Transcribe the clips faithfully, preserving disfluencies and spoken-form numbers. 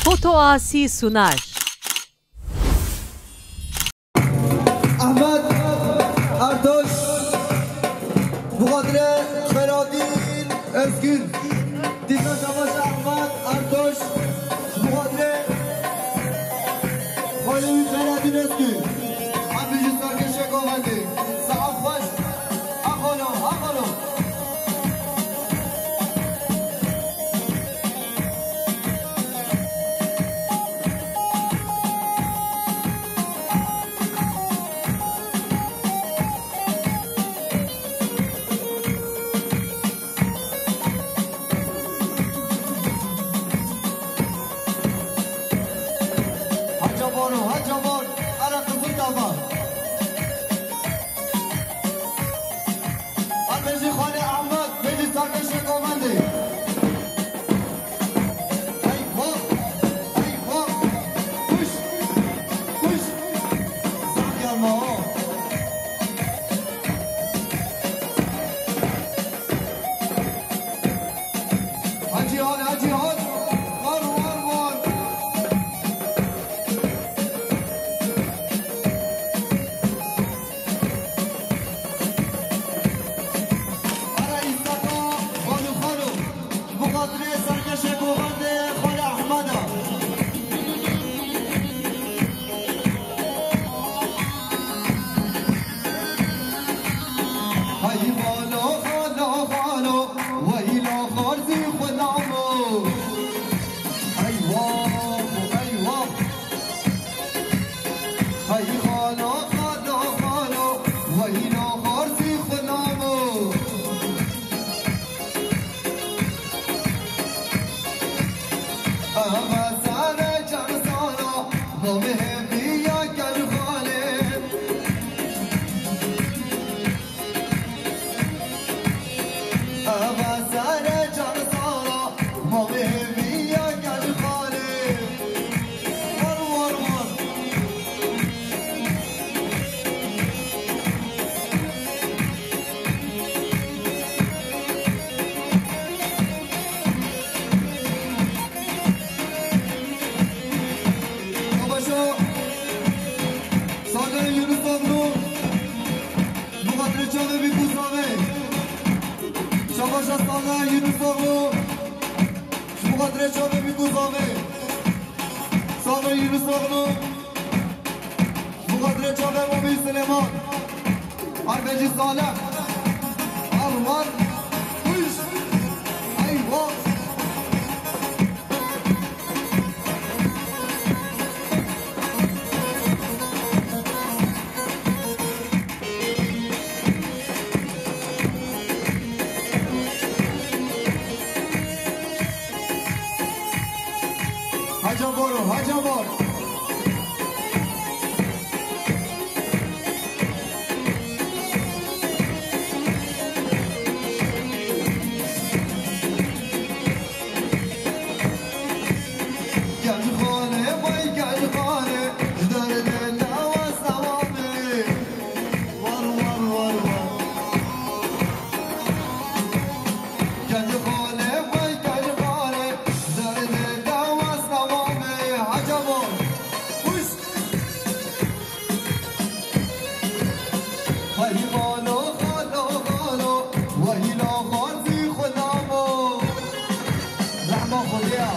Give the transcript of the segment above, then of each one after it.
Foto Asi Sunar. Ahmet Ertaş, Muqadire Xeradîn Özgün. Dîsa Şabaş Ahmet Ertaş, Muqadire Xalî Xeradîn Özgün. Hemî ji serkeşê govendê. Saet xweş. Axolo, axolo. Hacaban û hacaban, ara Qizil Dava. Ar bêjî Xalê Ehmed, bêjî serkeşê govendê. Hey ho, hey ho, kuş, kuş, zaf gelma ho. Hacî Han, Hacî Han, war, war, war. Ara Îsaka Xanû Xanû, bi xatirê serkeşê govendê Xalê Ehmeda. Hey xalo, xalo, xalo, weyla xarzî xwe namo. Hey wah, hey wah. Hey xalo, xalo, xalo, weyla xarzî xwe namo. Eve sare can sara, namê hêviya gel xalê. Eve sare can sara, namê hêviya gel xalê. War, war, war. Şabaşa Salih Yunus Oglu, bi xatirê çavê Bîkû Zavê. Şabaşa Salih Yunus Oglu, bi xatirê çavê Bîkû Zavê. Salih Yunus Oglu, bi xatirê çavê Mobî Silêman. Arbecî Salih. Arman. Kuş. Eyvah. Haca Boro, Haca Boro. Gel xalê, vay gel xalê, ji derdê lawa sewabê. War, war, war, war. Gel xalê, vay gel xalê, ji derdê lawa sewabê. Haca Boro. Kuş. Hey xalo, xalo, xalo, weyla xarzî xwe namo. Rehma Xwedê ya.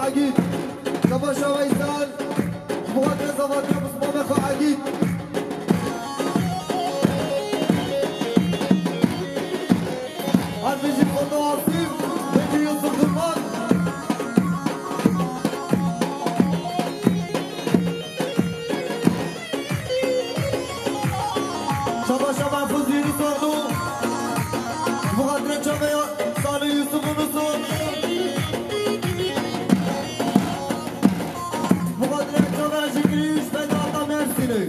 Egîd. Şabaşa Veysel. Ji bo xatirê zafatiya Mismamê xwe Egîd. Her bijî Xweda Asîf, Hêdî Yusuf Durman. Şabaşa Mehfûz Yunus Ordu. Ji bo xatirê çavê Salih Yusuf Yunus Ordu. Ji bo xatirê çavê Jigirî û ji Fedata Mersînê.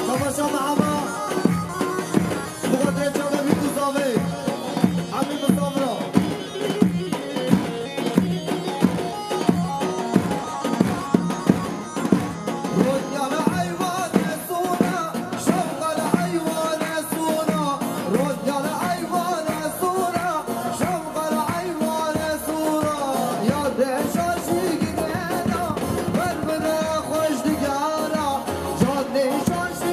Şabaşa Mehema. Ji bo xatirê çavê Mît û Zavê. Hemî misafira. Ronyana eywane sona, şewqana eywane sona, ronyana eywane sona, şewqana eywane sona. Ya reşa jî girêna, ber bine xweş digara, can nîşan jî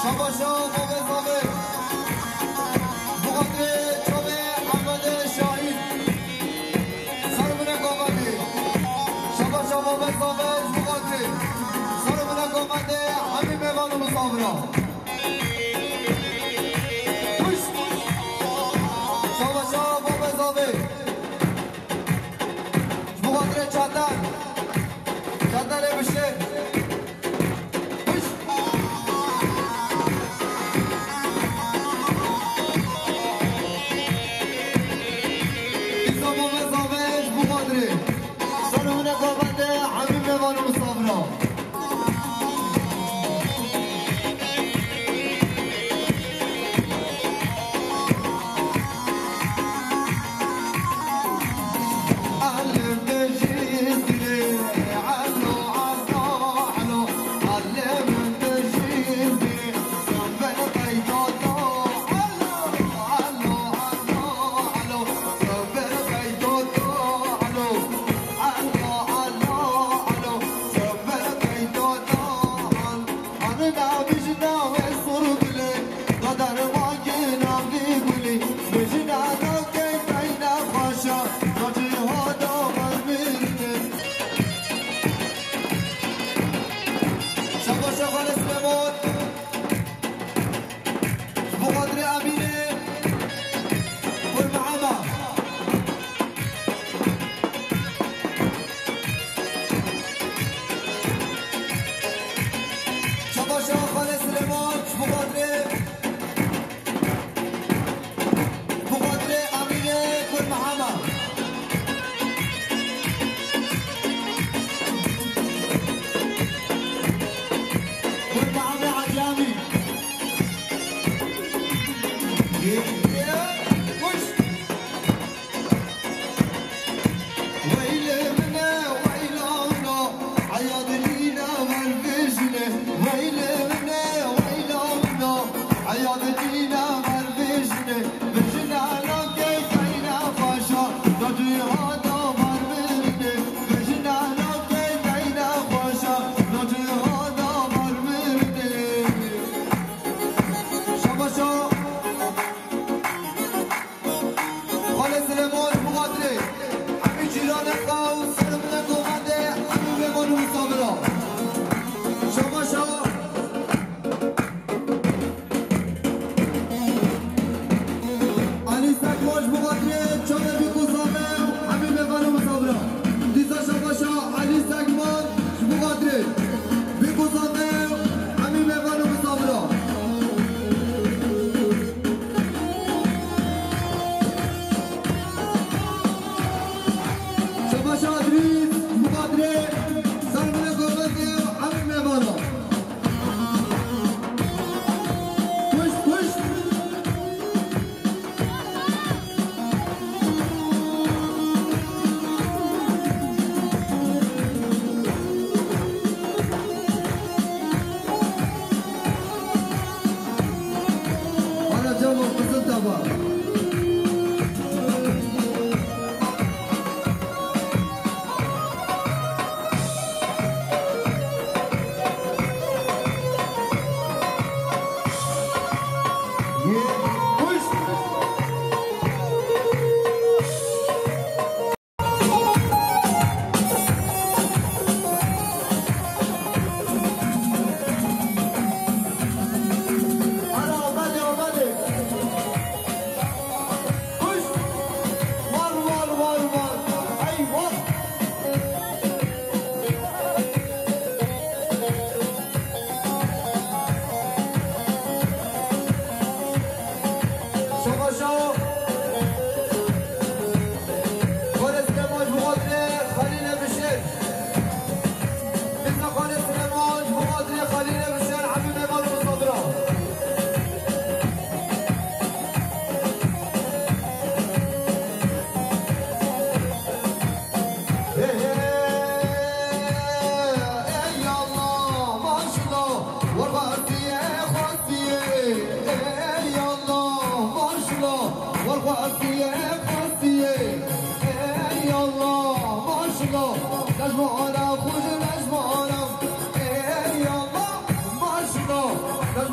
Şabaşa Bavê Zavê. Ji bo xatirê çavê Ehmedê Şahîd. Ser bine gavendê. Şabaşa Bavê Zavê ji bo xatirê. Ser bine gavendê hemî mêvan û misafira. Pişt. Şabaşa Bavê Zavê. Ji bo xatirê Çetan. Çetanê Bişêr. Pişt. Îsa Bavê Zavê ji bo xatirê. Ser û hûneka bende hemî mêvan û misafira. Şabaş Şaxane Süleyman. Ji bo xatirê Emînê Kurmehema. Şabaş Şaxane Süleyman.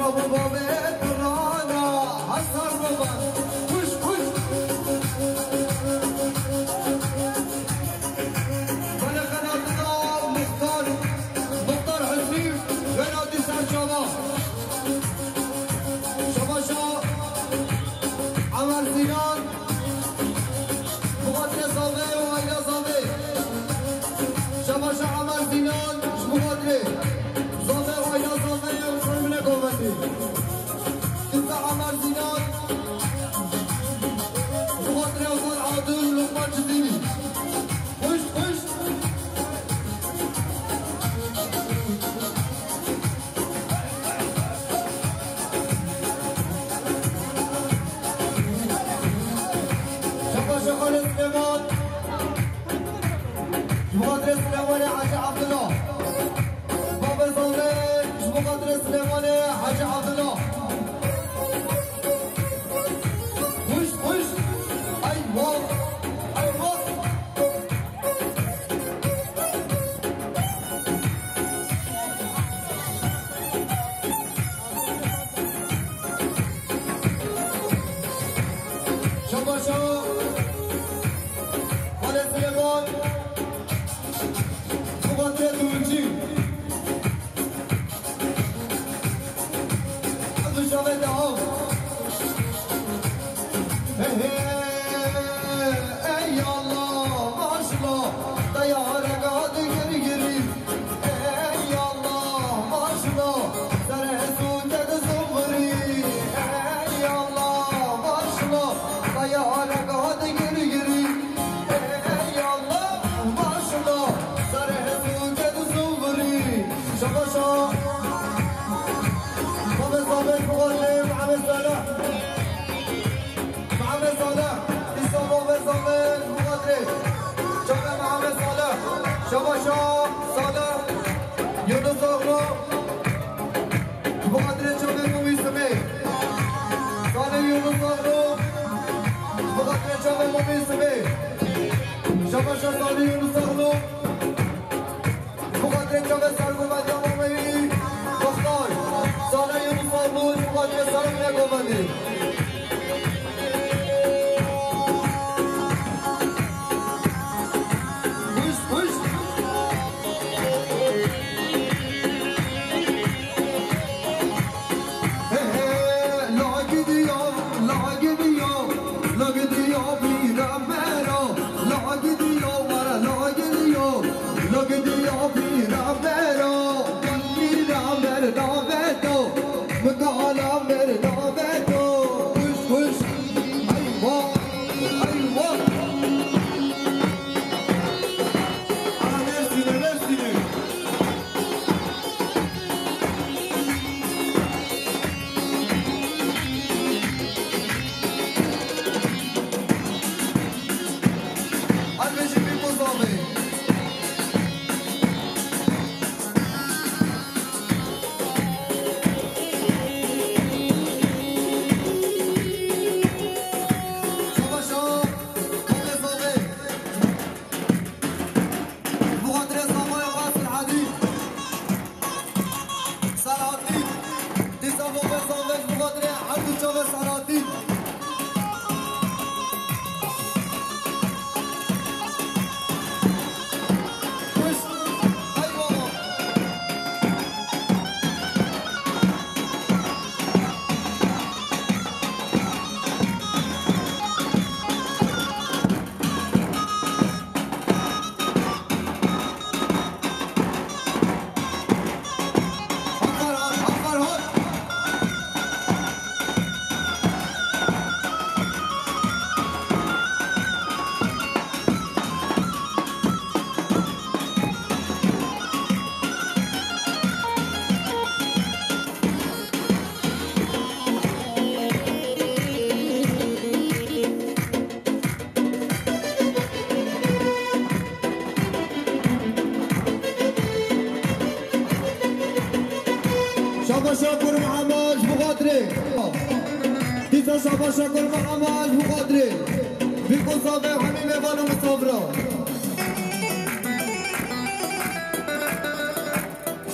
Bavê Pirana, Hesen Roman, kuş, kuş. Belê xelatî da Muxtar, Muxtar Hüsnî, xelatî serçava. Şabaşa Emer Zînan, Muxatirê Zavê û Ayla Zavê. Şabaşa Emer Zînan, ji Muxatirê Zavê û Ayla Zavê, Xanimine Govendî. Kisa Emer Zînan, Muxatirê Ozan Adil, Lokman Cizîrî. Pişt, pişt. Şabaşa Xalê Silêman, ji bo xatirê Silêmanê Hecî Abdullah. Babê Zalê, ji bo xatirê Silêmanê Hecî Abdullah. Pişt, pişt. Eyvah, eyvah. Şabaşa Xalê Silêman, Muxatirê Tunçî. Duşavê de av. Hey, hey, ey Allah, maşallah, dayareka digir girî. Ey Allah, maşallah, serê sûke di zumrî. Ey Allah, maşallah, dayareka digir girî. Ey Allah, maşallah, serê sûke di zumrî. Şabaşa. Babê Zalê, Muxatirê Mihemed Salih. Mihemed Salih. Dîsa Babê Zalê, Muxatirê. Çavê Mihemed Salih. Şabaşa Salih. Yunus Oğlu. Muxatirê çavê Mumî Simê. Salih Yunus Oğlu. Muxatirê çavê Mumî Simê. Şabaşa Salih Yunus Oğlu. Muxatirê çavê sergovendiya Mameyî Bexdar, Salê Yunus Armûç, muxatirê sergovendiya. Pişt, pişt. He, he, la gidiyor, la gidiyor, la gidiyor bir amera, la gidiyor, la gidiyor. Lok diya pîra bero, pîra ber daveto, migala ber daveto. Kuş, kuş, ayva, ayva. Ana Mersin'e, Mersin'e. Hadi beşik bir poz abi. Savaşa, Mehmet abi. Bu kadar zaman yavaşsın, hadi. Selahattin. Dîsa bo vê zafê ji bo xatirê Erdî çavê Selahattin. Kuş. Hey baba. Şabaşa Kur Mihemed ji bo xatirê. Dîsa şabaşa Kur Mihemed ji bo xatirê. Vî ku zafê hemî mêvan û misafira.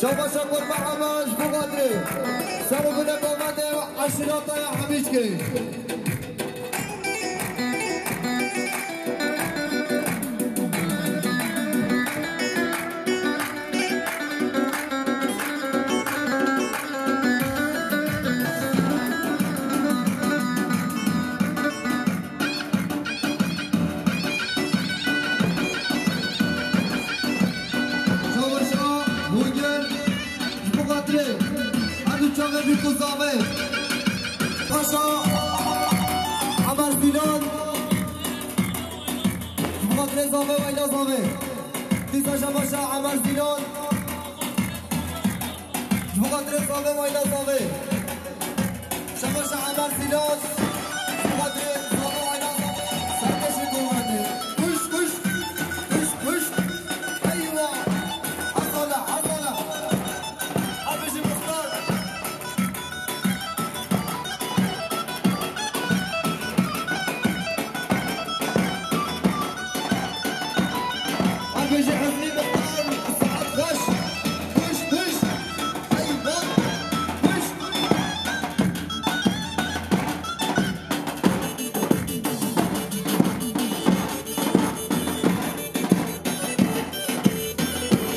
Şabaşa Kur Mihemed ji bo xatirê. Ser û bine Şirata ya Hemîçkê. Çawa şa, Hûngir, ji bo xatirê her du çavê bî ku zavê. Paşa Emer Zîlan, ji bo xatirê zavê, weyna zavê. Dîsa şa paşa Emer Zîlan. Ji bo xatirê zavê, wayna zavê. Şebaşa Emer Zîlan. Ji bo xatirê zavê, wayna zavê. Serkeşê Gowanê. Kuş, kuş. Kuş, kuş. Eywa. Hazala, hazala. Abi ji Muxtar. Abi ji Hizmî Muxtar, saet xweş. Kuş, kuş. Heyvan. Kuş.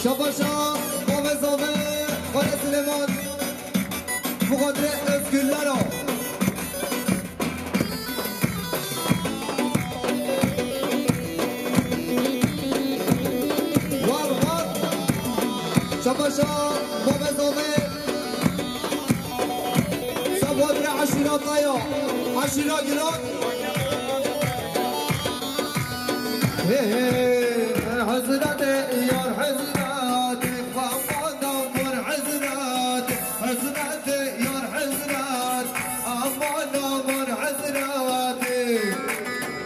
Şabaşa, bavê zavê, Xwedê Silêman. Bi xatirê Özgürlero. War, war. Şabaşa, bavê zavê. Sabadre aşîrata ya. Aşîra giran. Hey, hey, hezrete yar hezrete, baba damur hezrete, hezrete yar hezret, aman damur hezrete.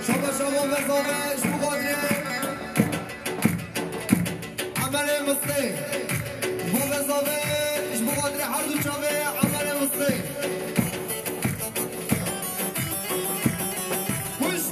Şaba şaba vezane şu kadre. Emelê Mislê. Bo vezavê, ji bo xatirê her du çavê Emelê Mislê. Kuş.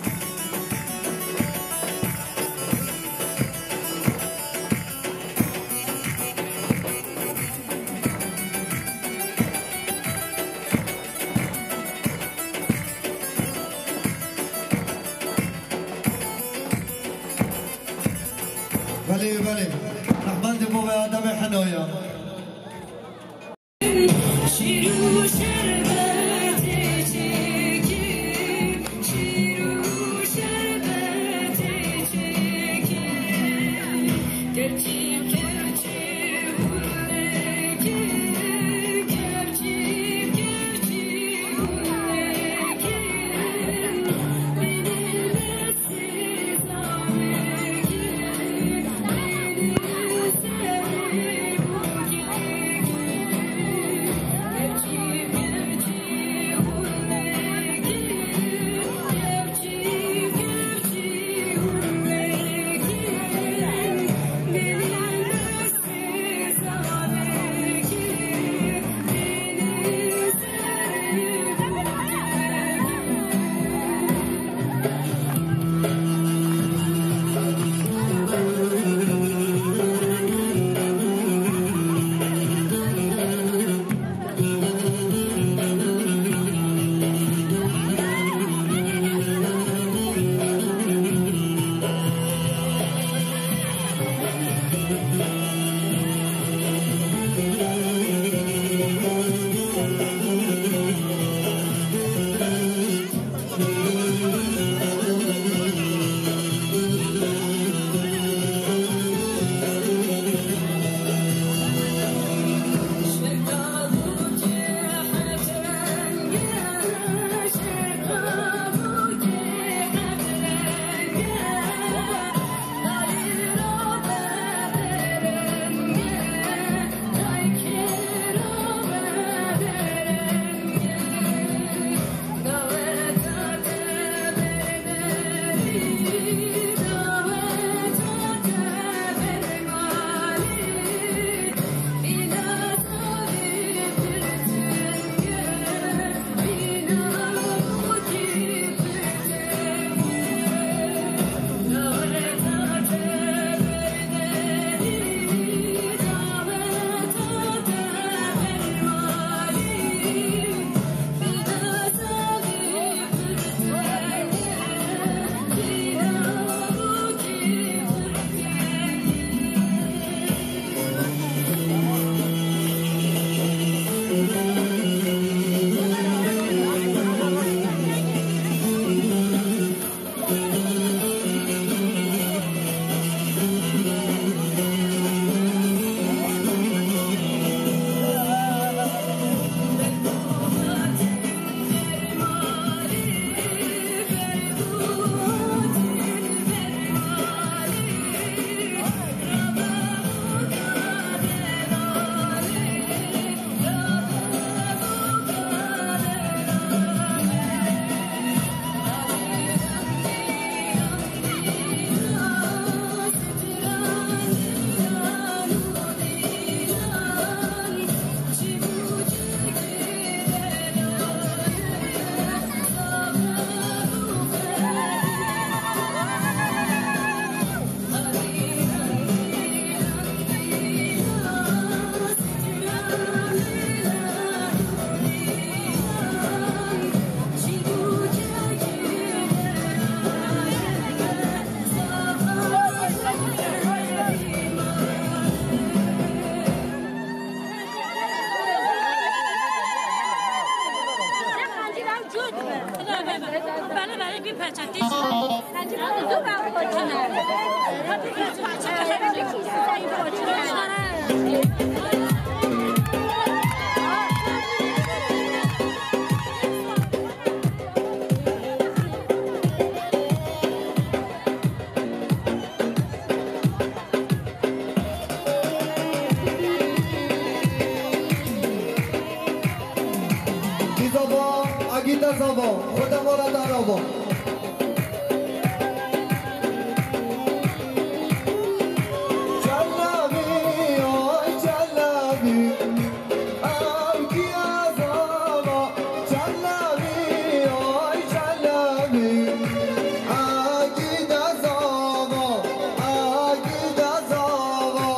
Belê, belê, bir parça tez. Zava, agî te zava, xwe te mala te rava. Çelebî, ay Çelebî, ew kî ye zava? Çelebî, ay Çelebî, agî te zava, agî te zava.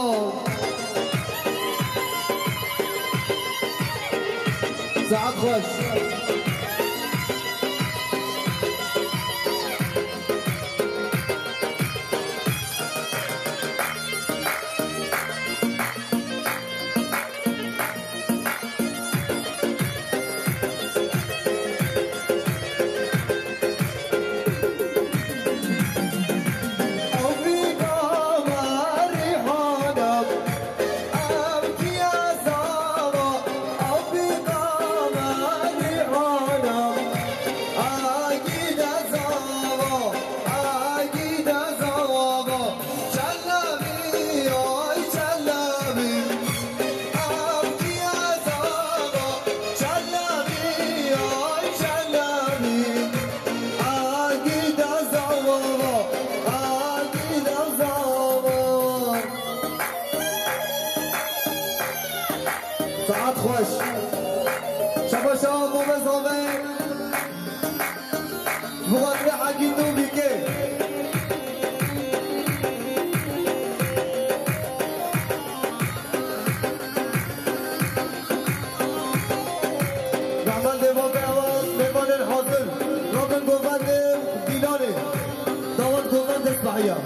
Saet xweş. Saet xweş. Şabaşa, mame zave. Ji bo xatirê Hekî Tûbîkê. Rahman Dêvan ve Awas, mêvanên hazir. Rabin govendê Dîlanê. Dawet govend destbehiya.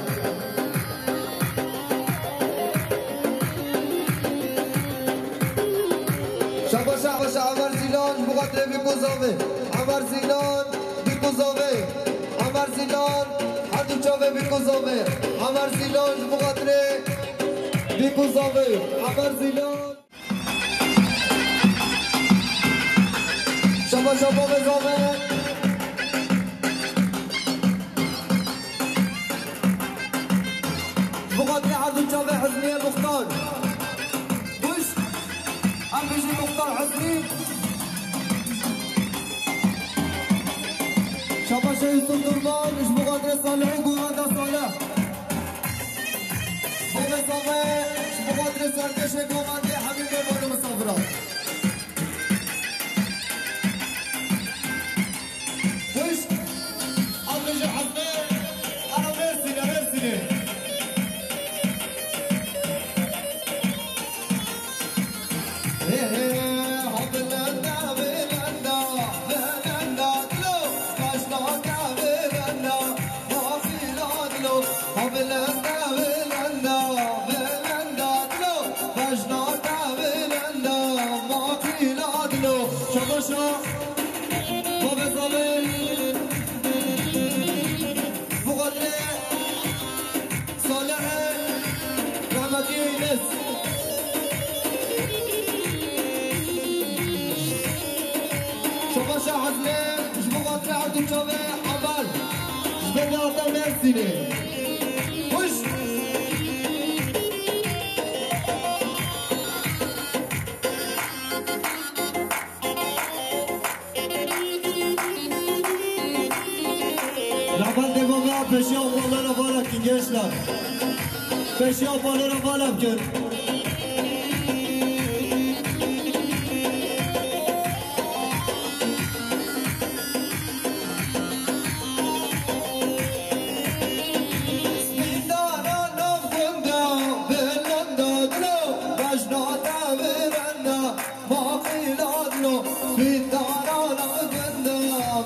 Şabaşa, şabaşa, Emer Zîlan, ji bo xatirê Bîk û Zavê. Emer Zîlan, Bîk û Zavê. Emer Zîlan, her du çavê Bîk û Zavê. Emer Zîlan, ji bo xatirê Bîk û Zavê. Emer Zîlan. Şaba şaba ve zave. Bu kadar arzu çave Hüsniye Muhtar. Kuş. Ambiji Muhtar Hüsni. Şaba şey Yusuf Durban. Bu kadar Salih Guhanda Salih. Bavê zave, ji bo xatirê serkêşê govendê hemî mêvanê misafiran. Xwişk, Abdulcî Hezmê, ana Mêrsînê, Mêrsînê. Hê, hê, ha bilenda, bilenda, bilenda, dilo, başna te bilenda, mafîla dilo, ha bilenda, bilenda, bilenda, dilo, başna te bilenda, mafîla dilo. Şabaşa, bavê zave, bu kadre. Salihê rahmetî Yunus. Şabaşa Hezmê, ji bo xatirê her du çavê Ebel. Ji bo hate Mêrsînê. Xweş. Rahman Dêvan ve pêşiya opalera vala kin gençler. Pêşiya opalera vala kin. Spîndara nav gunda, belenda dilo, bajna te verenda. Maqîla dilo, fîtara la gunda,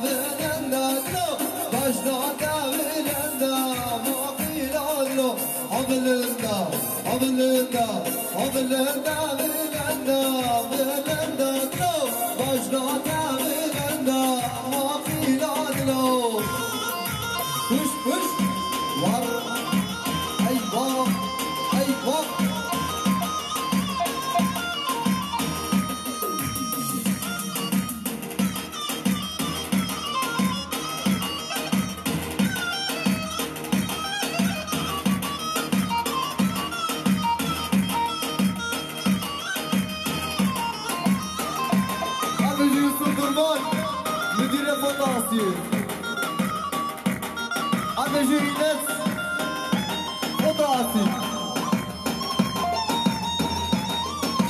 vilenda dilo, bajna te vilenda, maqîla dilo, ha vilenda, ha vilenda, ha vilenda, vilenda, vilenda dilo, bajna te vilenda, maqîla dilo. Ateşi Yunus, o da asî.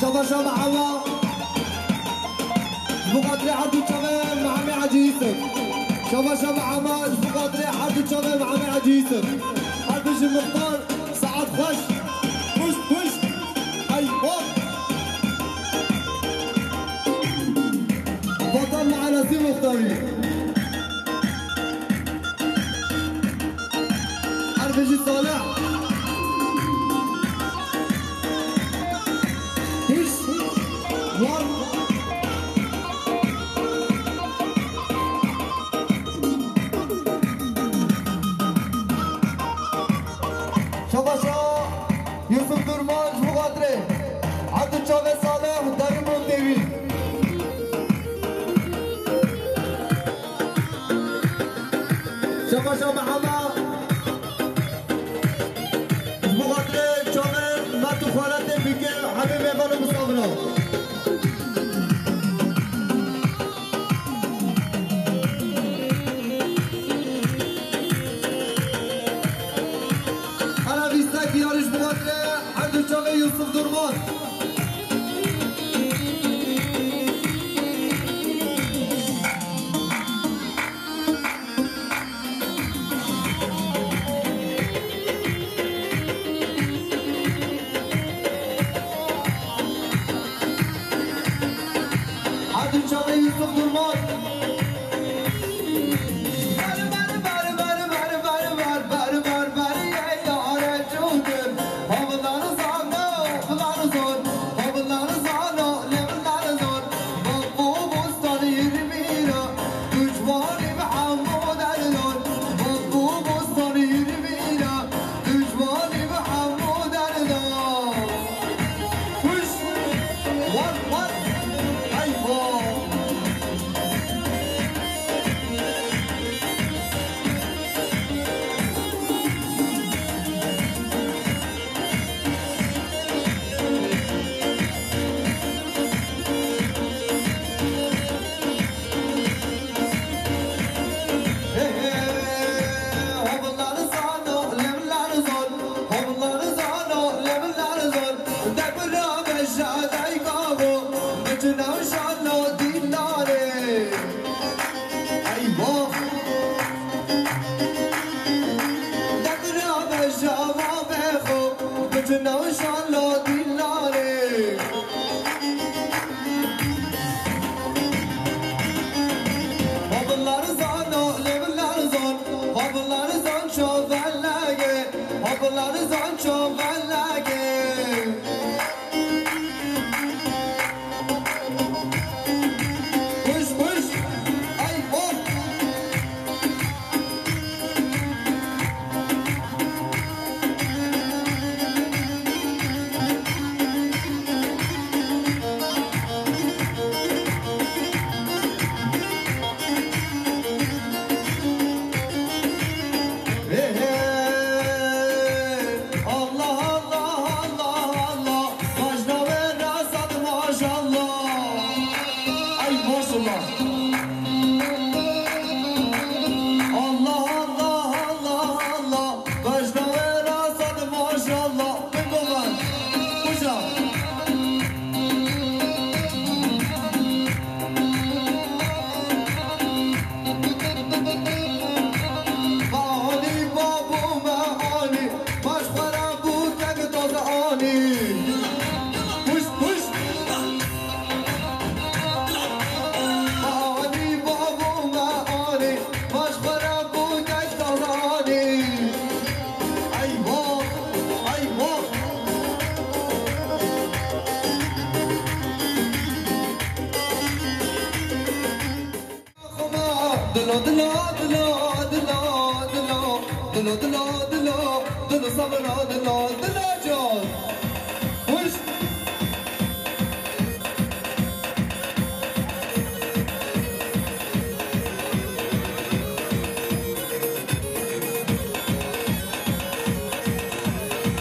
Şabaşa Mehema, ji bo xatirê her du çavê Mehemê Hacî Yusuf. Şabaşa Mehema, ji bo xatirê her du çavê Mehemê Hacî Yusuf. Her bijî muxtar, saet xweş. Pişt, pişt. Ay, hop. Vatan Mahallesi Muxtarı. Her bijî Salih. Hiş. Var. Şabaşa Yusuf Durmaz, ji bo xatirê Abdul Çavê Salih, Derî Montêwî. Şabaşa Mehema, ji bo xatirê çavê Mert û xaletê bike, hemî mêvan û misafiran. Ana vîstek yarış bu xatirê her du çavê Yusuf Durmaz. Her du çavê Yusuf Durmaz.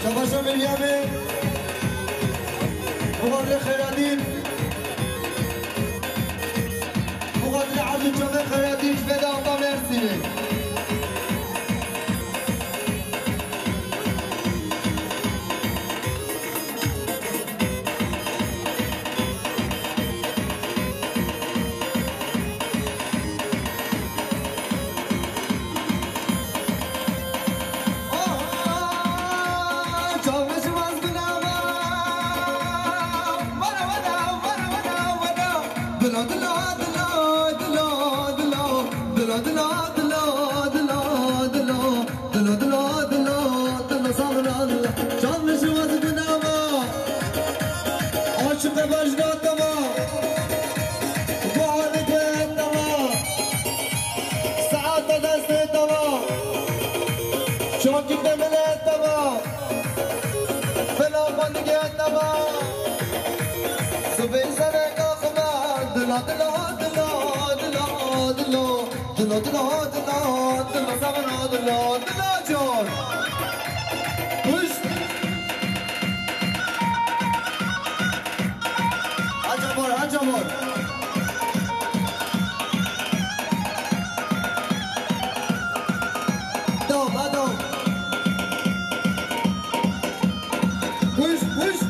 Çabaşa Meryemê, Muharrê Xeyradîn, Muharrê Abdülçamê Xeyradîn, Feda Abdal Millet deva, bila xwendigê deva. Sibê sereka xwe me, dila, dila, dila, dila, dila. Dila, dila, dila, dila, dila, dila, dila can. Kuş. Haca var, haca var. Devam, ha, devam. Kuş, kuş.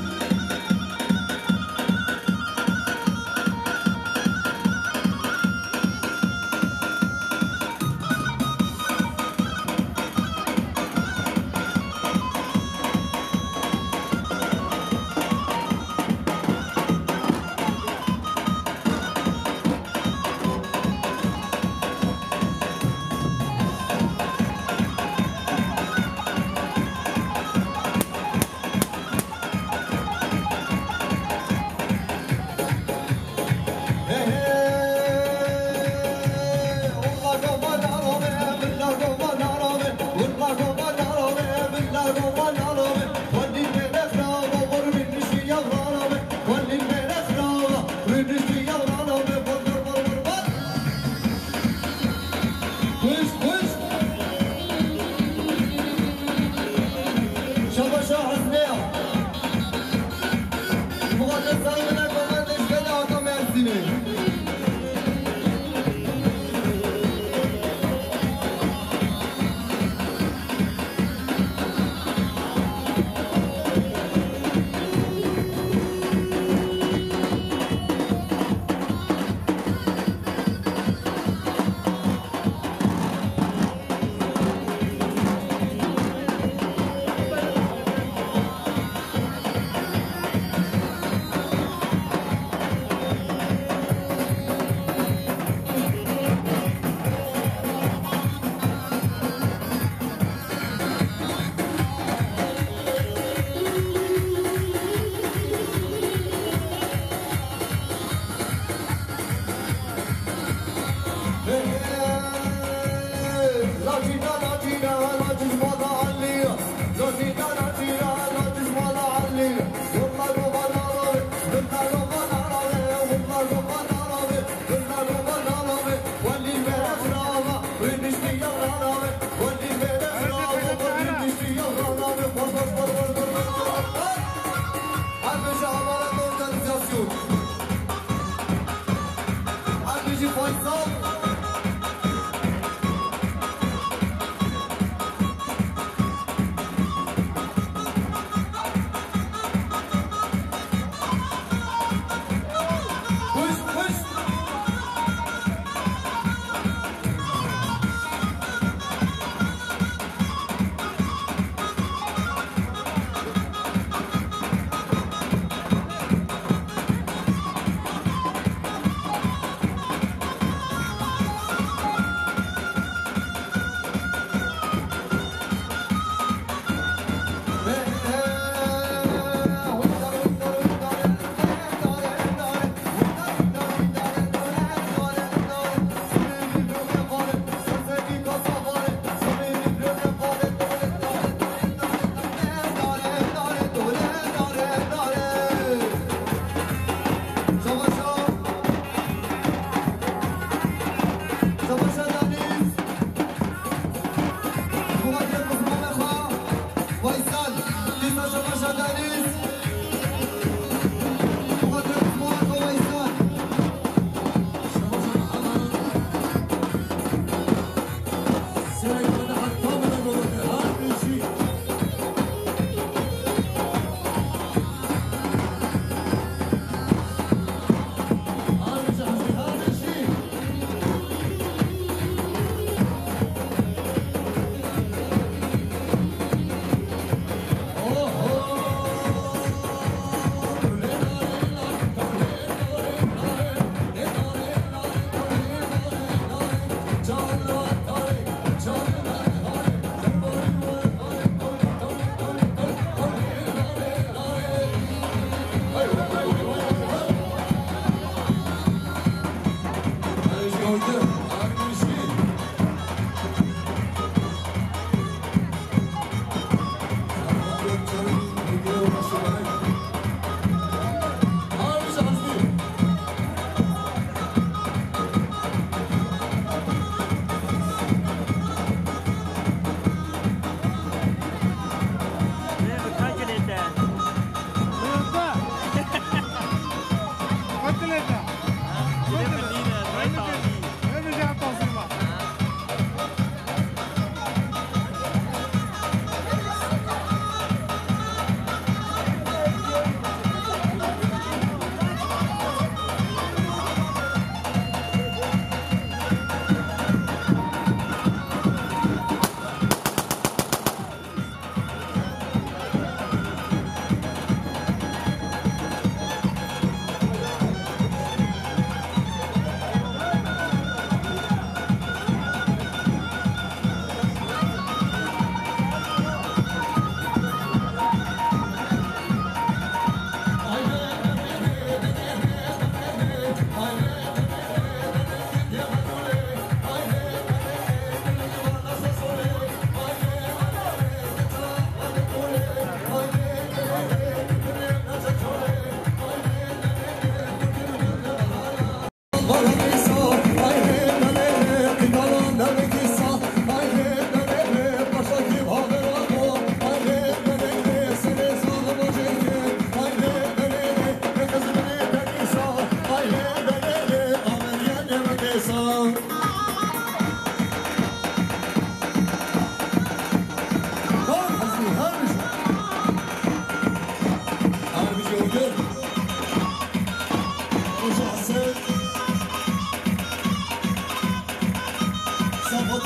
Şaba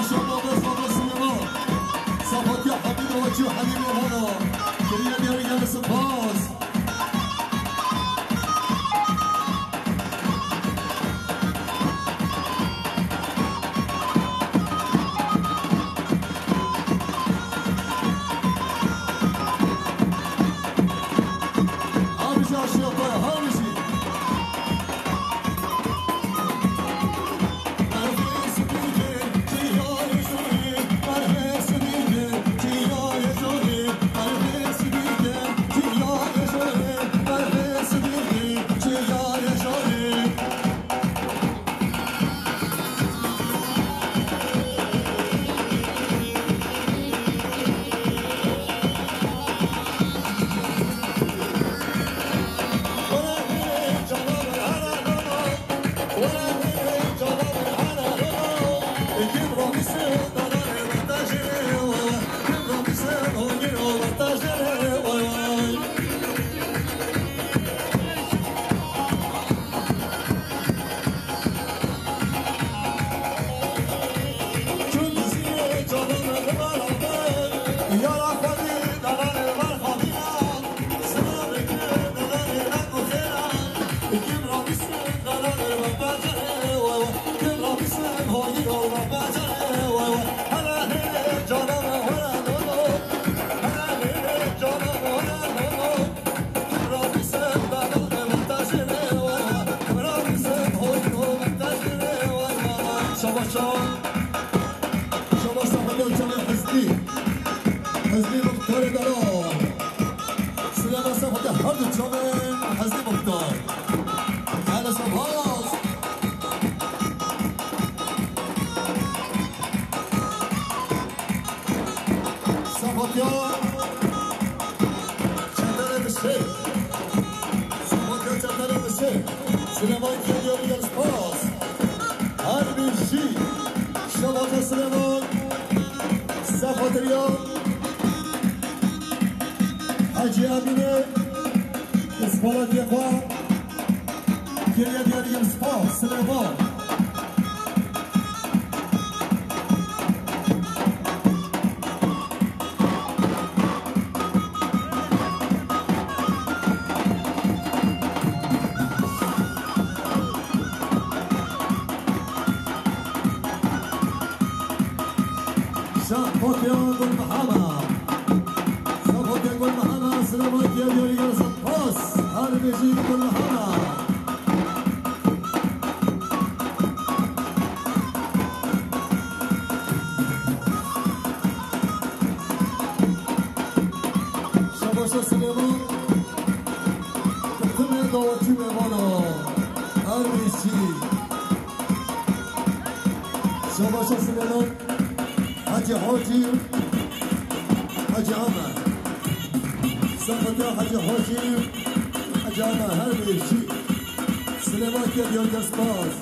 şaba be, şaba sinema. Sefatiya Hemîd Ovaçî û Hemîd Mevana. Kiriye diyar geldi spas. Abi, şaşiya koya, abi, şi. Şabaş, şabaş. Şabaş Sefetê û çavên Hizbî. Hizbî Muxtarê Dara. Silema Sefetê her du çavên Hizbî Muxtar. Hele spas. Sefatiya Çetelê dişê. Sefatiya Çetelê dişê. Silêman Kêliyarî gel spas. Her bir jî. Şevaca Silêman. Sefatiriya Hecî Emînê. Ispalatê xwe. Kêliyarî gel spas. Silêman. Şah Fatih Gul Mehama. Şah Fatih Gul Mehama, Silêman Kêliyarî gel spas. Her bijî Gul Mehama. Şabaşa Silêman. Timê dawetî mêvana. Her bijî. Şabaşa Silêman. Hacî Hacî. Hacî Amer. Sefatiya Hacî Hacî. Hacî Amer her bijî. Silêman Kêliyarî gel spas.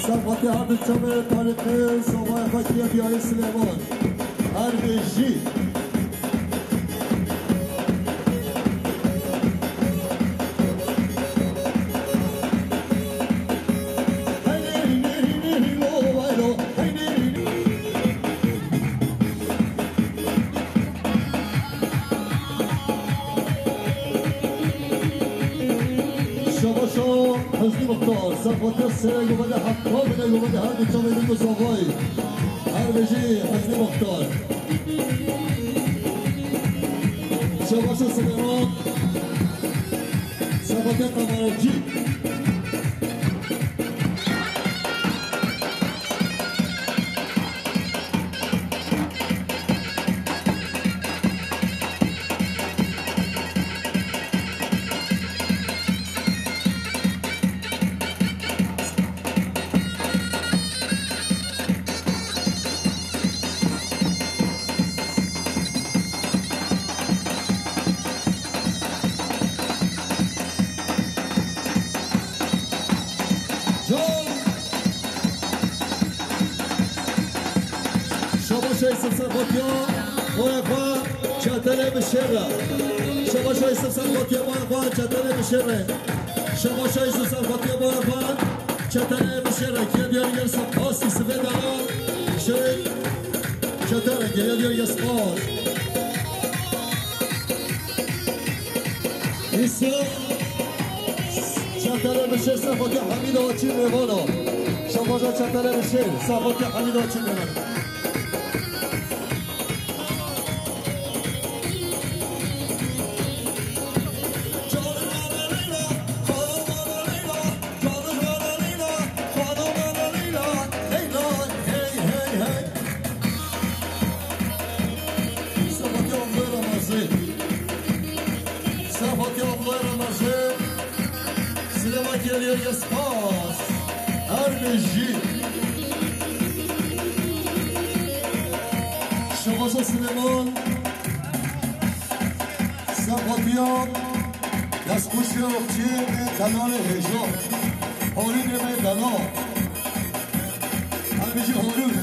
Sefatiya her du çavê tarîxê şovaya xwe Kêliyarî Silêman. Her bijî. Şabaşa Hizbî Muxtar, Sefatiya Seyê Guvede Hekka bine Guvede her du çavê min û zavayî. Her bijî Hizbî Muxtar. Şabaşa Silêman, Sefatiya Kameracî. Yusuf Serxotiya, Morefa, Çetele Bişêre. Şebaşa Yusuf Serxotiya, Morefa, Çetele Bişêre. Şebaşa Yusuf Serxotiya, Morefa, Çetele Bişêre. Kediyor yerse pas Yusuf'e daha. Şey, Çetele geliyor yerse pas. Yusuf, Çetele Bişêr, Serxotiya Hemîd Açî Mêvana. Şebaşa Çetele Bişêr, Serxotiya Hemîd Açî Mêvana. Serxotiya Abdullah Ramazan. Serxotiya Abdullah Ramazan. Silêman geliyor ya spas. Her beji. Şebaşa Silêman. Serxotiya. Destxweşiya okçiyê me delalê hêja. Horînê me delal. Her bijî horûn.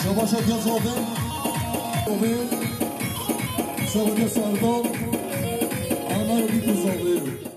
Şebaşa Gez Ovê. Ovê. Serxotiya Serdar. Amar Bîtûz Ovê.